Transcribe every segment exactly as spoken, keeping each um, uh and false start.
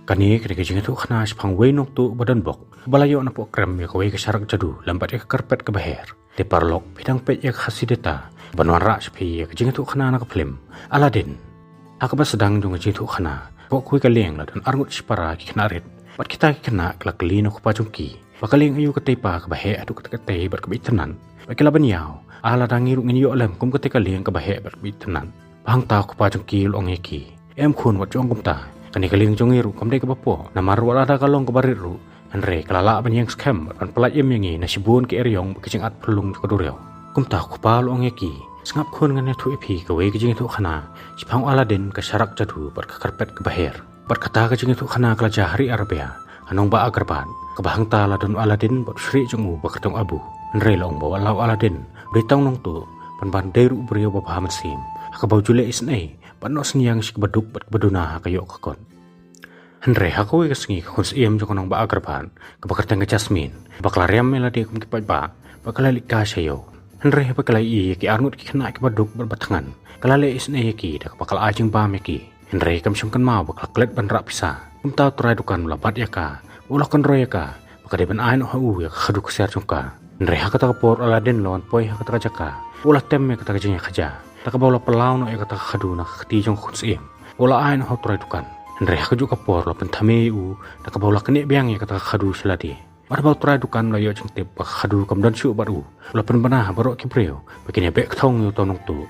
Kane ka dei ka jingïathuhkhana shaphang uwei u nongtuh ba don bok ba la ïoh na poh krem ïa kawei ka sharak jadu lem bad ïa ka karpet kaba her. Te paralok, phi dang peit ïa ka Khasi Data ban wanrah sha phi ïa ka jingïathuhkhana na ka phlim Aladdin. Ha kaba sdang jong ka jingïathuhkhana, hapoh kawei ka lieng la don arngut shipara ki khynnah rit. Bad kita ki khynnah ki la kylli na u kpa jong ki ba ka lieng aïu katei pa kaba heh haduh katta katta bad kaba itynnad. Bad ki la ban ïaw, ah, lada ngi ruh ngin ïoh lem kum katei ka lieng kaba heh bad kaba itynnad. Bad hangta u kpa jong ki u la ong ïa ki, em khun, wat ju ong kumta. Kane ka lieng jong ngi ruh kam dei kaba poh, namar wat lada ka long kaba rit ruh, hynrei ka la lah ban ïeng skhem bad ban pyllait im ïa ngi na shibun ki eriong bad ki jingad phyllung jong ka duriaw. Kumta u kpa u la ong ïa ki, sngap khun, ngan ïathuh ïa phi kawei ka jingïathuhkhana shaphang u Aladdin, ka sharak jadu bad ka karpet kaba her. Bad kata ka jingïathuhkhana ka la jia ha ri Arabia, ha nongbah Agrabah, kaba hangta la don u Aladdin bad u shrieh jong u ba kyrteng u Abu. Hynrei la ong ba wat la u Aladdin u dei tang u nongtuh, pynban u dei ruh u briew ba bha mynsiem, ha kaba u ju leh isynei bad noh synñiang sha kaba duk bad kaba duna ha ka ïoh ka kot. Hynrei ha kawei ka sngi ka khun syiem jong ka nongbah Agrabah, kaba kyrteng ka Jasmine, ba ka la riam ïa lade kum ki paidbah, ba ka la leit kai sha ïew. Hynrei haba ka la ïohi ïa ki arngut ki khynnah kiba duk bad ba thngan, ka la leh isynei ïa ki da kaba ka la ai jingbam ïa ki. Hynrei kam shym kynmaw ba ka la klet ban rah pisa. Kumta u trai dukan u la bat ïa ka, u la kynroi ïa ka ba ka dei ban ai noh ha u ïa ka khadu ksiar jong ka. Hynrei ha kata ka por u Aladdin u la wan poi ha kata ka jaka, u la tem ïa kata ka jingïakhaja da kaba u la pynlaw noh ïa kata ka khadu na ka kti jong ka khun syiem, u la ai noh ha u trai dukan. Hynrei ha kajuh ka por u la pynthame ïa u da kaba u la knieh biang ïa kata ka khadu sha lade. Bad haba u trai dukan u la ïoh jingtip ba ka khadu kam don shuh bad u, u la pynbna ha baroh ki briew ba kin ïa beh kthong ïa uta u nongtuh.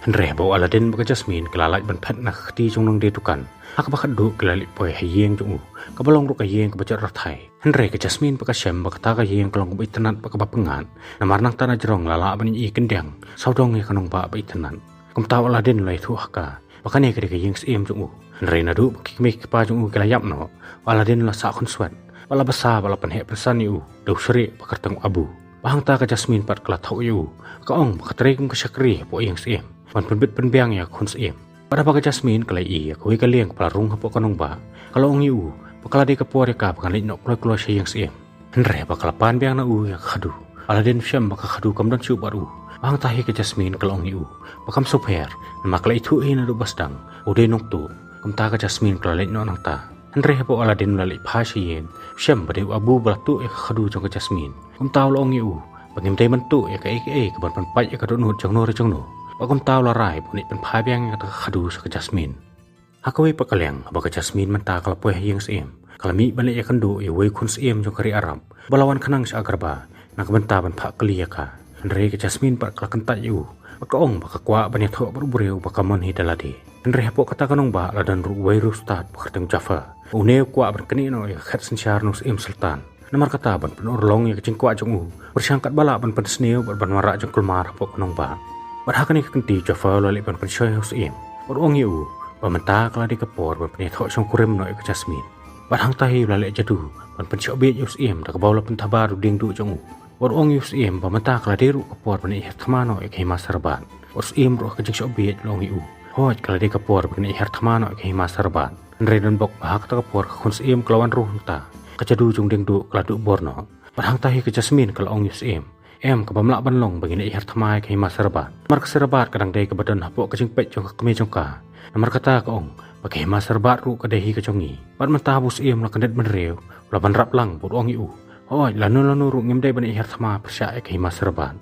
Hynrei haba u Aladdin bad ka Jasmine ki la lait ban phet na ka kti jong u nongdie dukan, ha kaba khatduh ki la leit poi ha ïing jong u, kaba long ruh ka ïing kaba jot rthai. Hynrei ka Jasmine bad ka shem ba kata ka ïing ka long kaba itynnad bad kaba pyngngad, namar nangta na jrong la lah ban ïohi kyndiang sawdong ïa ka nongbah ba itynnad. Kumta u Aladdin u la ïathuh ha ka ba kane ka dei ka ïing syiem jong u. Hynrei naduh ba ki kmie ki kpa jong u ki la ïap noh, u Aladdin u la sah khunswet, bad la basa bad la pynheh pynsan ïa u da u shrieh ba kyrteng u Abu. Bad hangta ka Jasmine pat ka la thoh ïa u, ka ong ba ka trei kum ka shakri hapoh ïing syiem, ban pynbit pynbiang ïa ka khun syiem. Bad haba ka Jasmine ka la ïohi ïa kawei ka lieng kaba la rung hapoh ka nongbah, ka la ong ïa u ba ka la dei ka por ïa ka ba kan leit noh kloi kloi sha ïing syiem. Hynrei haba ka la pan biang na u ïa ka khadu, u Aladdin u shem ba ka khadu kam don shuh bad u. Bad hangta hi ka Jasmine ka la ong ïa u ba kam sngewpher, namar ka la ithuh hi naduh ba sdang u dei u nongtuh. Kumta ka Jasmine ka la leit noh nangta. Hynrei haba u Aladdin u la leit phai sha ïing, u shem ba dei u Abu ba la tuh ïa ka khadu jong ka Jasmine. Kumta u la ong ïa u ba ngim dei ban tuh ïa kaei kaei kaban pynpait ïa ka dohnud jongno re jongno. Bad kumta u la rai ban leit pynphai biang ïa kata ka khadu sha ka Jasmine. Ha kawei pat ka liang, haba ka Jasmine mynta ka la poi ha ïing syiem, ka la mih ban leit ïakynduh ïa uwei u khun syiem jong ka ri Arab ba la wan khnang sha Agrabah na ka bynta ban phah kylli ïa ka. Hynrei ka Jasmine pat ka la kyntait ïa u, bad ka ong ba ka kwah ban ïathoh bad u briew ba ka mon hi da lade. Hynrei hapoh kata ka nongbah la don ruh uwei u riewstad ba kyrteng u Jafar. Une u kwah ban knieh noh ïa ka khet synshar na u syiem sultan. Namar kata, ban pynurlong ïa ka jingkwah jong u, pyrshang katba lah ban pynsniew bad ban wanrah jingkulmar hapoh ka nongbah. Bad ha kane ka kynti u Jafar u la leit ban pynshoi ha u syiem, bad u ong ïa u ba mynta ka la dei ka por ban pynïathoh shongkurim noh ïa ka Jasmine. Bad hangta hi u la leh jadu ban pynshoh bieit ïa u syiem da kaba u la pynthaba da u diengduh jong u. Bad u ong ïa u syiem ba mynta ka la dei ruh ka por ban ïahiar thma noh ïa ka hima Sarbat. Bad u syiem ruh ha ka jingshoh bieit u la ong ïa u, hooid, ka la dei ka por ban ïahiar thma noh ïa ka hima Sarbat. Hynrei don bok ba ha kata ka por ka khun syiem ka la wan rung hangta, ka jadu jong u diengduh ka la duh bor noh. Bad hangta hi ka Jasmine ka la ong ïa u syiem, em, kaba ym lah ban long ba ngin ïahiar thma ïa ka hima Sarbat. Namar ka Sarbat ka dang dei kaba don hapoh ka jingpeit jong ka kmie jong ka. Namar kata ka ong ba ka hima Sarbat ruh ka dei hi ka jong ngi. Bad mynta haba u syiem u la kyndit bynriew, u la ban rap lang bad u ong ïa u, hooid, lano lano ruh ngim dei ban ïahiar thma pyrshah ïa ka hima Sarbat.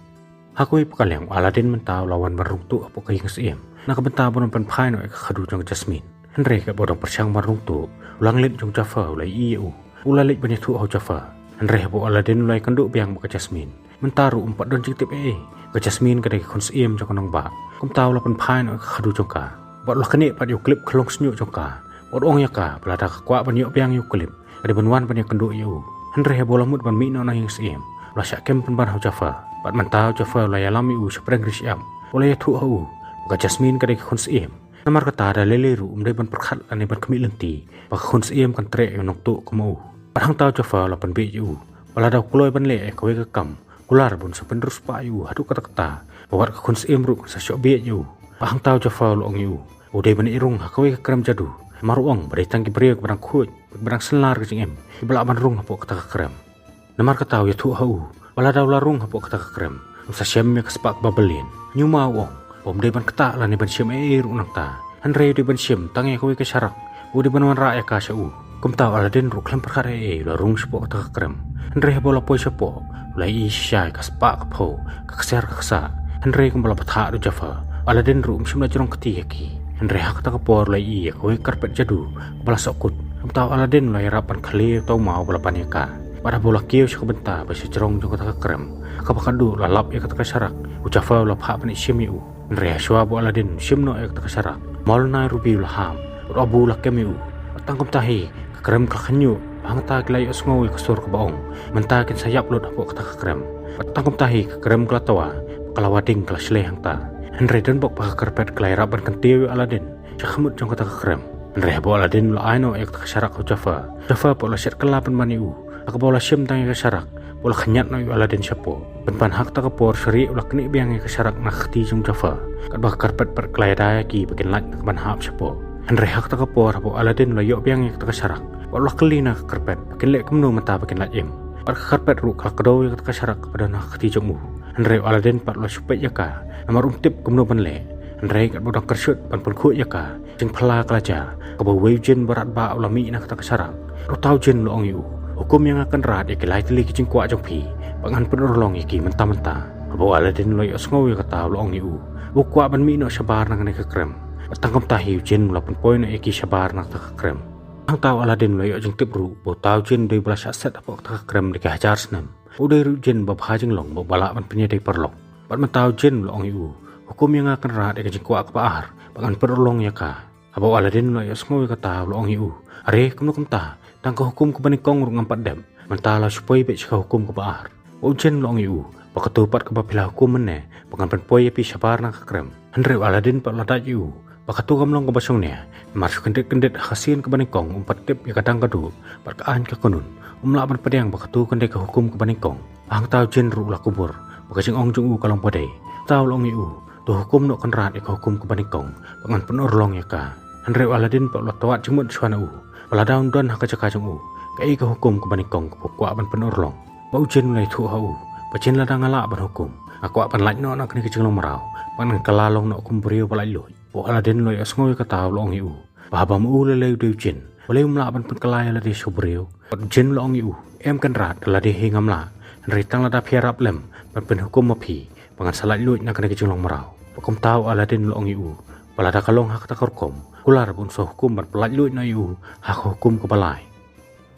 Ha kawei pat ka liang u Aladdin mynta u la wan ban rung tuh hapoh ka ïing syiem na ka bynta ban wan pynphai noh ïa ka khadu jong ka Jasmine. Hynrei katba u dang pyrshang ban rung tuh, u langlit jong u Jafar u la ïohi ïa u. U la leit ban ïathuh ha u Jafar. Hynrei haba u Aladdin u la ïakynduh biang bad ka Jasmine, mynta ruh um pat don jingtip ei ei, ka Jasmine ka dei ka khun syiem jong ka nongbah. Kumta u la pynphai noh ïa ka khadu jong ka, bad u la knieh pat ïa u klip khyllung shñiuh jong ka, bad u ong ïa ka ba lada ka kwah ban ïoh biang ïa u klip, ka dei ban wan ban ïakynduh ïa u. Hynrei haba u la mut ban mih noh na ïing syiem, u la shah kem pynban ha u Jafar. Bad mynta u Jafar u la ïalam ïa u shaphrang ri shyiap, u la ïathuh ha u ba ka Jasmine ka dei ka khun syiem. Namar kata da lei lei ruh um dei ban pyrkhat lane ban khmih lynti ba ka khun syiem kan treh ïa u nongtuh kum ma u. Bad hangta u Jafar u la pynbieit ïa u ba lada u kloi ban leh ïa kawei ka kam, kular ba un sa pynriewspah ïa u haduh katta katta, ba wat ka khun syiem ruh kan sa shoh bieit ïa u. Bad hangta u Jafar u la ong ïa u, u dei ban ïarung ha kawei ka krem jadu. Namar u ong ba dei tang ki briew kiba dang khuid, kiba dang synlar ka jingim, kiba lah ban rung hapoh kata ka krem. Namar kata u ïathuh ha u ba lada u la rung hapoh kata ka krem, un sa shem ïa ka spah kaba byllian. Hynñiew ma u ong ba um dei ban ktah lane ban shim ei ei ruh nangta, hynrei u dei ban shim tang ïa kawei ka sharak, u dei ban wanrah ïa ka sha u. Kumta u Aladdin ruh khlem pyrkhat ei ei u la rung shapoh kata ka krem. Hynrei haba u la poi shapoh u la ïohi shisha ïa ka spah ka phew, ka ksiar ka ksah. Hynrei kumba la bthah da u Jafar, u Aladdin ruh um shym la jrong kti ïa ki. Hynrei ha kata ka por u la ïohi ïa kawei ka karpet jadu kaba la sohkut. Kumta u Aladdin u la ïarap ban khlieh ïa uta u maw ba la ban ïa ka. Bad haba u la kiew sha ka bynta ba sha jrong jong kata ka krem, ha kaba khatduh la lap ïa kata ka sharak, u Jafar u la phah ban ïashim ïa u. Hynrei hashwa ba u Aladdin u shim noh ïa kata ka sharak, u maw Luna'i Rubi u la ham, bad u Abu u la kem ïa u. Bad tang kumta hi ka krem ka la khynñiuh, bad hangta ki la ïohsngew ïa ka sur kaba ong, mynta kin sa ïap lut hapoh kata ka krem. Bad tang kumta hi ka krem ka la twa, ka la wah ding ka la shlei hangta. Hynrei don bok ba ka karpet ka la ïarap ban kyntiew ïa u Aladdin sha khmut jong kata ka krem. Hynrei haba u Aladdin u la ai noh ïa kata ka sharak ha u Jafar, u Jafar pat u la shet kylla pynban ïa u. Ha kaba u la shim tang ïa ka sharak, pat u la khñiat noh ïa u Aladdin shapoh. Pynban ha kata ka por sha rieh u la knieh biang ïa ka sharak na ka kti jong u Jafar, katba ka karpet pat ka la ïada ïa ki ba kin lait na kaban hap shapoh. Hynrei ha kata ka por haba u Aladdin u la ïoh biang ïa kata ka sharak, pat u la kylli na ka karpet ba kin leh kumno mynta ba kin lait im. Bad ka karpet ruh ka la kdew ïa kata ka sharak kaba don ha ka kti jong u. Hynrei u Aladdin pat u la shu peit ïa ka, namar um tip kumno ban leh. Hynrei katba u dang kyrshut ban pynkhuid ïa ka, jingphylla ka la jia, kaba uwei u jin ba radbah u la mih na kata ka sharak. Bad uta u jin u la ong ïa u, hukum ïa nga kynrad ïa ki lai tylli ki jingkwah jong phi, ba ngan pynurlong ïa ki mynta mynta. Haba u Aladdin u la ïohsngew ïa kata u la ong ïa u, u kwah ban mih noh shabar na kane ka krem. Bad tang kumta hi u jin u la pynpoi noh ïa ki shabar na kata ka krem. Hangta u Aladdin u la ïoh jingtip ruh ba uta u jin u dei ba la shah set hapoh kata ka krem da ki hajar snem. U dei ruh u jin ba bha jinglong bad ba lah ban pynïadei paralok. Bad mynta u jin u la ong ïa u, hukum ïa nga kynrad ïa ka jingkwah kaba ar, ba ngan pynurlong ïa ka. Haba u Aladdin u la ïohsngew ïa kata u la ong ïa u, are kumno kumta, tang ka hukum kaba nyngkong ruh ngam pat dep, mynta la shu poi beit sha ka hukum kaba ar. U jin u la ong ïa u, ba kato pat kaba phi la hukum mynne, ba ngan pynpoi ïa phi shabar na ka krem. Hynrei u Aladdin pat u la dait ïa u, ba kato kam long kaba shongnia, namar shu kyndit kyndit ha ka sien kaba nyngkong um pat tip ïa ka dang ka duh bad ka aiñ ka kynun, um lah ban pdiang ba kato kan dei ka hukum kaba nyngkong. Hangta u jin ruh u la kubur ba ka jingong jong u ka long ba dei. Uta u la ong ïa u, to hukum noh kynrad ïa ka hukum kaba nyngkong, ba ngan pynurlong ïa ka. Hynrei u Aladdin pat u la twad jingmut shuwa na u, ba lada un don ha ka jaka jong u, kaei ka hukum kaba nyngkong kaba u kwah ban pynurlong. Bad u jin u la ïathuh ha u, ba jin lada nga lah ban hukum, nga kwah ban lait noh na kane ka jinglong mraw, ba ngan kylla long noh kum u briew ba laitluid. Bad u Aladdin u la ïohsngew ïa kata u la ong ïa u, ba haba ma u lei lei u dei u jin, balei um lah ban pynkylla ïa lade sha u briew? Bad u jin u la ong ïa u, em kynrad, lade hi ngam lah, hynrei tang lada phi ïarap lem ban pynhukum ma phi, ba ngan sa laitluid na kane ka jinglong mraw. Bad kumta u Aladdin u la ong ïa u, ba lada ka long ha kata ka rukom, kular ba un sa hukum ban pyllaitluid noh ïa u ha ka hukum kaba lai.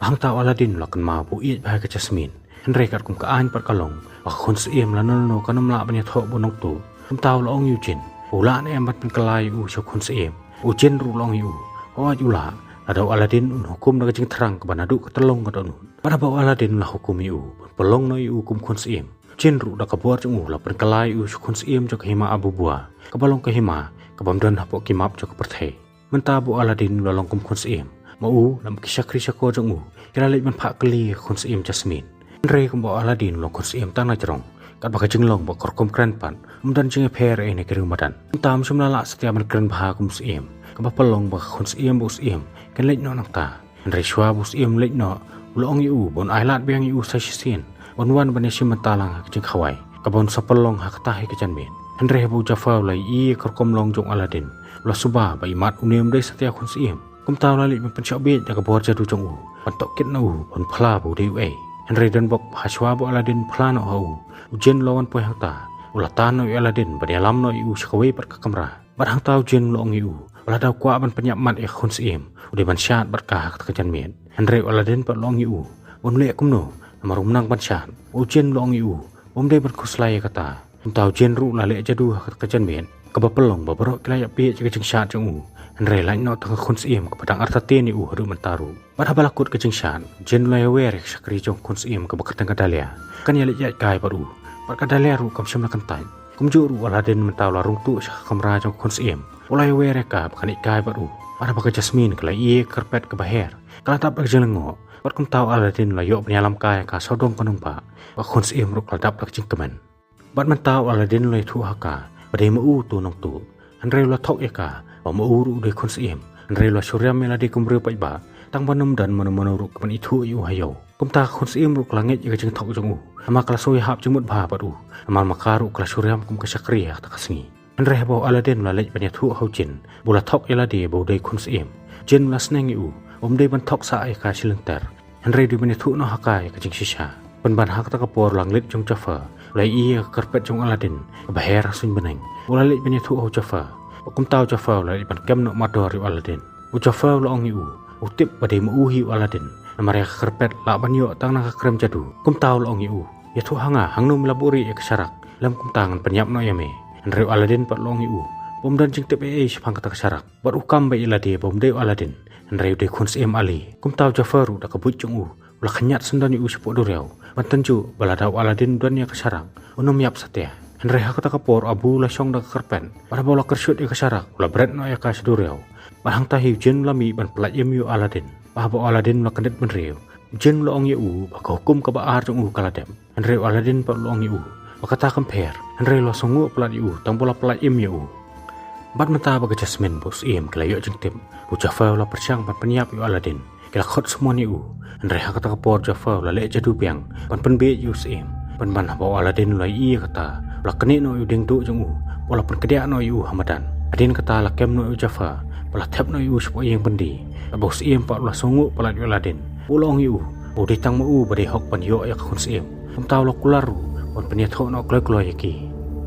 Hangta u Aladdin u la kynmaw ba u ïeit bha ïa ka jasmin. Hynrei katkum ka aiñ pat ka long ba ka khun syiem lano lano kan ym lah ban ïathoh bad u nongtuh. Kumta u la ong ïa u jin ba u lah ne em ban pynkylla ïa u sha u khun syiem. U jin ruh u la ong ïa u, hooid u lah, lada u Aladdin un hukum da ka jingthrang kaba naduh ka tyllong ka dohnud. Bad haba u Aladdin u la hukum ïa u ban pynlong noh ïa u kum khun syiem, u jin ruh da ka bor jong u u la pynkylla ïa u sha u khun syiem jong ka hima Abubuwa, kaba long ka hima kabym don hapoh ki map jong ka pyrthei. Mynta ba u Aladdin u la long kum khun syiem, ma u lem bad ki shakri shakor jong u ki la leit ban phah kylli ïa ka khun syiem jasmin. Hynrei kumba u Aladdin u long khun syiem tang na jrong, katba ka jinglong bad ka rukom kren pat ym don jingïapher ei na ki riew madan, mynta um shym la lah satia ban kren bha kum u syiem. Kaba pynlong ba ka khun syiem bad u syiem kin leit noh nangta. Hynrei shuwa ba u syiem u leit noh, u la ong ïa u ba un ailad biang ïa u sa shisien, ban wan ban ïashim bynta lang ha ka jingkhawai, kaba un sa pynlong ha kata hi ka janmiet. Hynrei haba u Jafar u la ïohi ïa ka rukom long jong u Aladdin, u la suba ba imat une um dei satia u khun syiem. Kumta u la leit ban pynshah bieit da ka bor jadu jong u, ban tohkit na u, ban phla ba u dei uei. Hynrei don bok ba hashwa ba u Aladdin u phla noh ha u, u jin u la wan poi hangta, u la tan noh ïa u Aladdin ban ïalam noh ïa u sha kawei pat ka kamra. Bad hangta u jin u la ong ïa u ba lada u kwah ban pynïap mat ïa ka khun syiem, u dei ban shad bad ka ha kata ka janmiet. Hynrei u Aladdin pat u la ong ïa u ba un leh kumno, namar um nang ban shad. U jin u la ong ïa u ba um dei ban khuslai ïa kata. Kumta u jin ruh u la leh jadu ha kata ka janmiet, kaba pynlong ba baroh ki la ïap bieit ïa ka jingshad jong u. Hynrei lait noh tang ka khun syiem kaba dang artatien ïa u haduh mynta ruh. Bad haba la kut ka jingshad, u jin u la ïawer ïa ka shakri jong ka khun syiem kaba kyrteng ka Dahlia, kan ïaleit ïaid kai bad u. Bad ka Dahlia ruh kam shym la kyntait. Kumjuh ruh u Aladdin mynta u la rung tuh sha ka kamra jong ka khun syiem, u la ïawer ïa ka ba kan ïaid kai bad u. Bad haba ka jasmin ka la ïohi ïa ka karpet kaba her, ka la dap da ka jinglyngngoh. Bad kumta u Aladdin u la ïoh ban ïalam kai ïa ka sawdong ka nongbah, bad ka khun syiem ruh ka la dap da ka jingkmen. Bad mynta u Aladdin u la ïathuh ha ka ba dei ma u uto u nongtuh. Hynrei u la thok ïa ka ba ma u ruh u dei khun syiem. Hynrei u la shuriam ïa lade kum u briew paidbah, tang ban ym don mano mano ruh kaban ithuh ïa u ha ïew. Kumta ka khun syiem ruh ka la ngeit ïa ka jingthok jong u, namar ka la sngew ïahap jingmut bha bad u, namar ma ka ruh ka la shuriam kum ka shakri ha kata ka sngi. Hynrei haba u Aladdin u la leit ban ïathuh ha u jin ba u la thok ïa lade ba u dei khun syiem, u jin u la sneng ïa u, Bym dei ban thok sah ïa ka shilynter, hynrei dei ban ïathuh noh ha ka ïa ka jingshisha. Pynban ha kata ka por u langlit jong u Jafar u la ïohi ïa ka karpet jong u Aladdin kaba her ha suiñ bneng. U la leit ban ïathuh ha u Jafar, bad kumta u Jafar u la leit ban kem noh mardor ïa u Aladdin. U Jafar u la ong ïa u, u tip ba dei ma u hi u Aladdin, namar ïa ka karpet lah ban ïoh tang na ka krem jadu. Kumta u la ong ïa u, ïathuh ha nga, hangno me la buhrieh ïa ka sharak, lym kumta ngan pynïap noh ïa me. Hynrei u Aladdin pat u la ong ïa u, bym don jingtip ei ei shaphang kata ka sharak. Bad u kam ba i lade ba um dei u Aladdin, hynrei u dei khun syiem Ali. Kumta u Jafar ruh da ka buit jong u, u la khñiat syndon ïa u shapoh duriaw, ban tynjuh ba lada u Aladdin u don ïa ka sharak, un ym ïap satia. Hynrei ha kata ka por u Abu u la shong da ka karpet, bad haba u la kyrshut ïa ka sharak, u la bret noh ïa ka sha duriaw. Bad hangta hi u jin u la mih ban pyllait im ïa u Aladdin. Bad haba u Aladdin u la kyndit bynriew, u jin u la ong ïa u ba ka hukum kaba ar jong u ka la dep. Hynrei u Aladdin pat u la ong ïa u ba kata kam pher, hynrei u la sngewnguh palat ïa u tang ba u la pyllait im ïa u. Bad mynta ba ka Jasmine bad u Syiem ki la ïoh jingtip ba u Jafar u la pyrshang ban pynïap ïa u Aladdin, ki la khot summon ïa u. Hynrei ha kata ka por u Jafar u la leh jadu biang ban pynbieit ïa u Syiem. Pynban haba u Aladdin u la ïohi ïa kata, u la knieh noh ïa u dieng duh jong u, bad u la pynkdiah noh ïa u ha madan. Hadien kata la kem noh ïa u Jafar, bad la thep noh ïa u shapoh ïing byndi. Haba u Syiem pat u la sngewnguh palat ïa u Aladdin, u la ong ïa u ba u dei tang ma u ba dei hok ban ïoh ïa ka khun syiem. Kumta u la kular ruh ban pynïathoh noh kloi kloi ïa ki.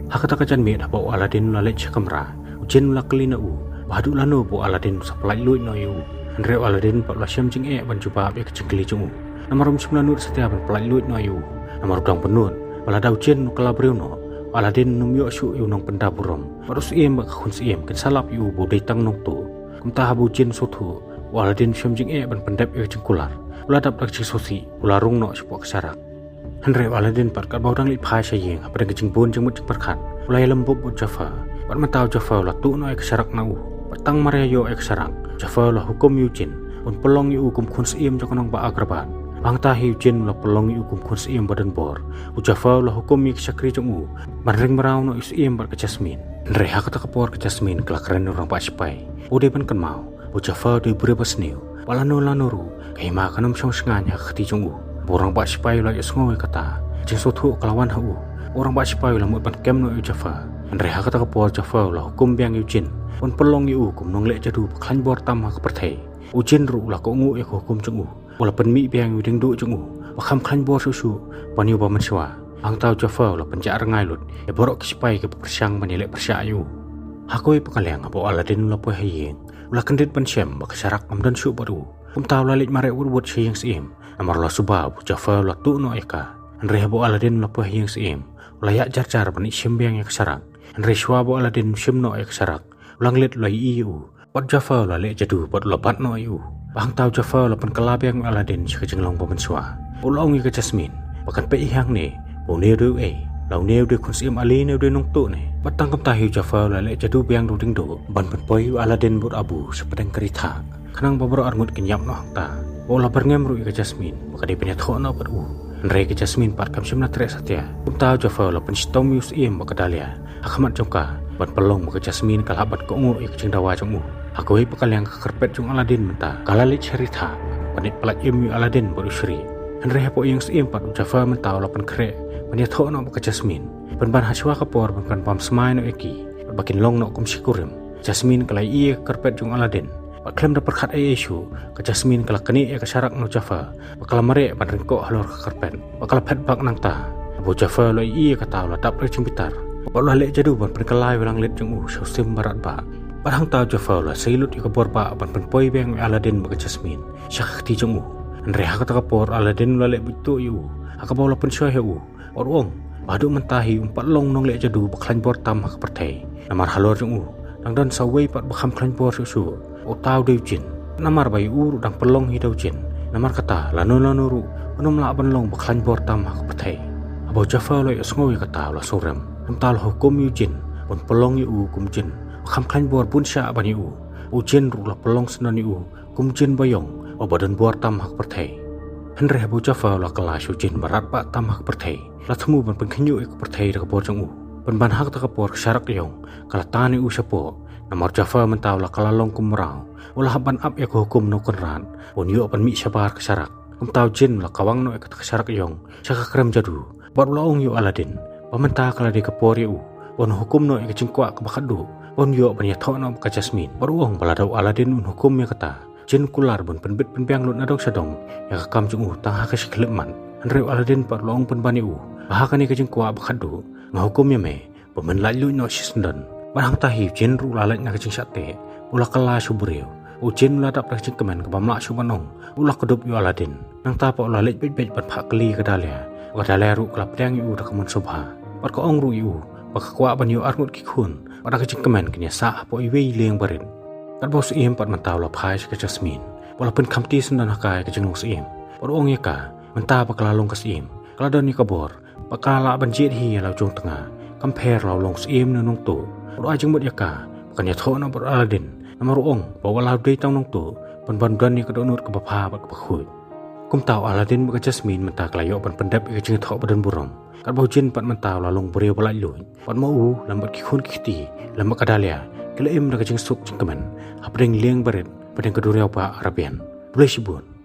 Ha kata ka janmiet haba u Aladdin u la leit sha kamra, u jin u la kylli na u ba haduh lano ba u Aladdin u sa pyllait luid noh ïa u. Hynrei u Aladdin pat u la shem jingeh ban jubab ïa ka jingkylli jong u, namar um shym la nud satia ban pyllait luid noh ïa u. Namar u dang bynnud ba lada u jin u kylla briew noh, u Aladdin um ïoh shuh ïa u nongpynda burom. Bad u Syiem bad ka khun syiem kin sa lap ïa u ba u dei tang nongtuh. Kumta haba u jin u sngewthuh ba u Aladdin u shem jingeh ban pyndep ïa ka jingkular, u la dap da ka jingsngewsih, u la rung noh shapoh ka sharak. Hynrei u Aladdin pat katba u dang leit phai sha ïing hapdeng ka jingbun jingmut jingpyrkhat, u la ïalam bup bad u Jafar. Bad mynta u Jafar u la tuh noh ïa ka sharak na u. Bad tang mar ïa ïoh ïa ka sharak, u Jafar u la hukum ïa u jin ban pynlong ïa u kum khun syiem jong ka nongbah Agrabah. Bad hangta hi u jin u la pynlong ïa u kum khun syiem ba don bor. U Jafar u la hukum ïa ki shakri jong u ban ring mraw noh ïa u Syiem bad ka Jasmine. Hynrei ha kata ka por ka Jasmine ka la kren ïa u rangbah shipai ba u dei ban kynmaw ba u Jafar u dei u briew ba sniew, bad lano lano ruh ka hima kan ym shong shngaiñ ha ka kti jong u. Haba u rangbah shipai u la ïohsngew ïa kata, ka jingsngewthuh ka la wan ha u. Bad u rangbah shipai u la mut ban kem noh ïa u Jafar. Hynrei ha kata ka por u Jafar u la hukum biang ïa u jin ban pynlong ïa u kum nongleh jadu ba khlaiñ bor tam ha ka pyrthei. U jin ruh u la kohnguh ïa ka hukum jong u. U la pynmih biang ïa u dieng duh jong u ba kham khlaiñ bor shuh shuh ban ïoh ba mynshuwa. Hangta u Jafar u la pynjah rngai lut ïa baroh ki shipai kiba pyrshang ban ïaleh pyrshah ïa u. Ha kawei pat ka liang haba u Aladdin u la poi ha ïing, u la kyndit ban shem ba ka sharak kam don shuh bad u. Kumta u la leit mareh wut wut sha ïing syiem, namar u la suba ba u Jafar u la tuh noh ïa ka. Hynrei haba u Aladdin u la poi ha ïing syiem, u la ïaid jar jar ban ïoh shim biang ïa ka sharak. Hynrei shuwa ba u Aladdin u shim noh ïa ka sharak, u langlit u la ïohi ïa u. Bad u Jafar u la leh jadu bad u la bat noh ïa u. Bad hangta u Jafar u la pynkylla biang ïa u Aladdin sha ka jinglong ba mynshuwa. U la ong ïa ka Jasmine ba kan peit hi hangne ba une u dei uei, la une u dei khun syiem Ali ne u dei nongtuh ne. Bad tang kumta hi u Jafar u la leh jadu biang da u dieng duh ban pynpoi ïa u Aladdin bad u Abu sha pdeng ka ri Thak, khnang ba baroh arngut kin ïap noh hangta. Bad u la byrngem ruh ïa ka Jasmine ba ka dei ban ïathoh noh bad u. Hynrei ka Jasmine pat kam shym la treh satia. Kumta u Jafar u la pynshitom ïa u Syiem bad ka Dahlia ha khmat jong ka ban pynlong ba ka Jasmine ka lah ban kohnguh ïa ka jingdawa jong u. Ha kawei pat ka liang ka karpet jong u Aladdin mynta ka la leit sha ri Thak ban leit pyllait im ïa u Aladdin bad u Shri. Hynrei hapoh ïing syiem pat u Jafar mynta u la pynkhreh ban ïathoh noh bad ka Jasmine, pynban ha shuwa ka por ban kan bam smai noh ïa ki bad ba kin long noh kum shi kurim. Jasmine ka la ïohi ïa ka karpet jong u Aladdin. Bad khlem da pyrkhat ei ei shuh, ka Jasmine ka la knieh ïa ka sharak na u Jafar bad ka la mareh ban ryngkoh halor ka karpet. Bad ka la phet bak nangta. Haba u Jafar u la ïohi ïa kata u la dap da ka jingbitar bad u la leh jadu ban pynkylla ïa u langlit jong u sha u sim ba radbah. Bad hangta u Jafar u la sei lut ïa ka borbah ban pynpoi biang ïa u Aladdin bad ka Jasmine sha ka kti jong u. Hynrei ha kata ka por u Aladdin u la leh buit tuh ïa u, ha kaba u la pynshoi ha u bad u ong ba haduh mynta hi um pat long nongleh jadu ba khlaiñ bor tam ha ka pyrthei. Namar halor jong u dang don sa uwei pat ba kham khlaiñ bor shuh shuh, uta u dei u jin. Namar ba ïa u ruh dang pynlong hi da u jin, namar kata lano lano ruh un ym lah ban long ba khlaiñ bor tam ha ka pyrthei. Haba u Jafar u la ïohsngew ïa kata u la surem. Kumta u la hukum ïa u jin ban pynlong ïa u kum jin ba kham khlaiñ bor bun shah ban ïa u. U jin ruh u la pynlong syndon ïa u kum jin ba ïong bad ba don bor tam ha ka pyrthei. Hynrei haba u Jafar u la kylla sha u jin ba radbah tam ha ka pyrthei, u la thmu ban pynkhynñiuh ïa ka pyrthei da ka bor jong u. Pynban ha kata ka por ka sharak ïong ka la tan ïa u shapoh. Namar u Jafar mynta u la kylla long kum u mraw, u la hap ban ap ïa ka hukum na u kynrad ba un ïoh ban mih shabar ka sharak. Kumta u jin u la kawang noh ïa kata ka sharak ïong sha ka krem jadu bad u la ong ïa u Aladdin ba mynta ka la dei ka por ïa u ba un hukum noh ïa ka jingkwah kaba khatduh ba un ïoh ban ïathoh noh bad ka Jasmine. Bad u ong ba lada u Aladdin un hukum ïa kata, Jin kular ban pynbit pynbiang lut na dong sha dong ïa ka kam jong u tang ha ka shi khyllipmat. Hynrei u Aladdin pat u la ong pynban ïa u ba ha kane ka jingkwah ba khatduh, nga hukum ïa me ba men laitluid noh shisyndon. Bad hangta hi u Jin ruh u la leit na ka jingshah teh, u la kylla sha u briew. U Jin u la dap da ka jingkmen kaba ym lah shuh ban ong u la kdup ïa u Aladdin. Nangta pat u la leit beit beit ban phah kylli ïa ka Dahlia. Ka Dahlia ruh ka la pdiang ïa u da ka mon sngewbha bad ka ong ruh ïa u ba ka kwah ban ïoh arngut ki khun, bad da ka jingkmen kin ïa sah hapoh iwei i lieng barit. Katba u Syiem pat mynta u la phai sha ka Jasmine, bad u la pynkhamti syndon ha ka ïa ka jinglong syiem, bad u ong ïa ka mynta ba ka la long ka syiem, ka la don ïa ka bor ba ka lah ban jied hi ïa la u jong tnga. Kam pher la u long syiem ne u nongtuh. Bad u ai jingmut ïa ka ba kan ïathoh noh bad u Aladdin, namar u ong ba wat la u dei tang nongtuh, pynban u don ïa ka dohnud kaba bha bad kaba khuid. Kumta u Aladdin bad ka Jasmine mynta ka la ïoh ban pyndep ïa ka jingïathoh ba don burom. Katba u Jin pat mynta u la long briew ba laitluid, bad ma u lem bad ki khun ki kti lem bad ka Dahlia ki la im da ka jingsuk jingkmen hapdeng lieng barit, hapdeng ka duriaw bah Arabian. Khublei shibun.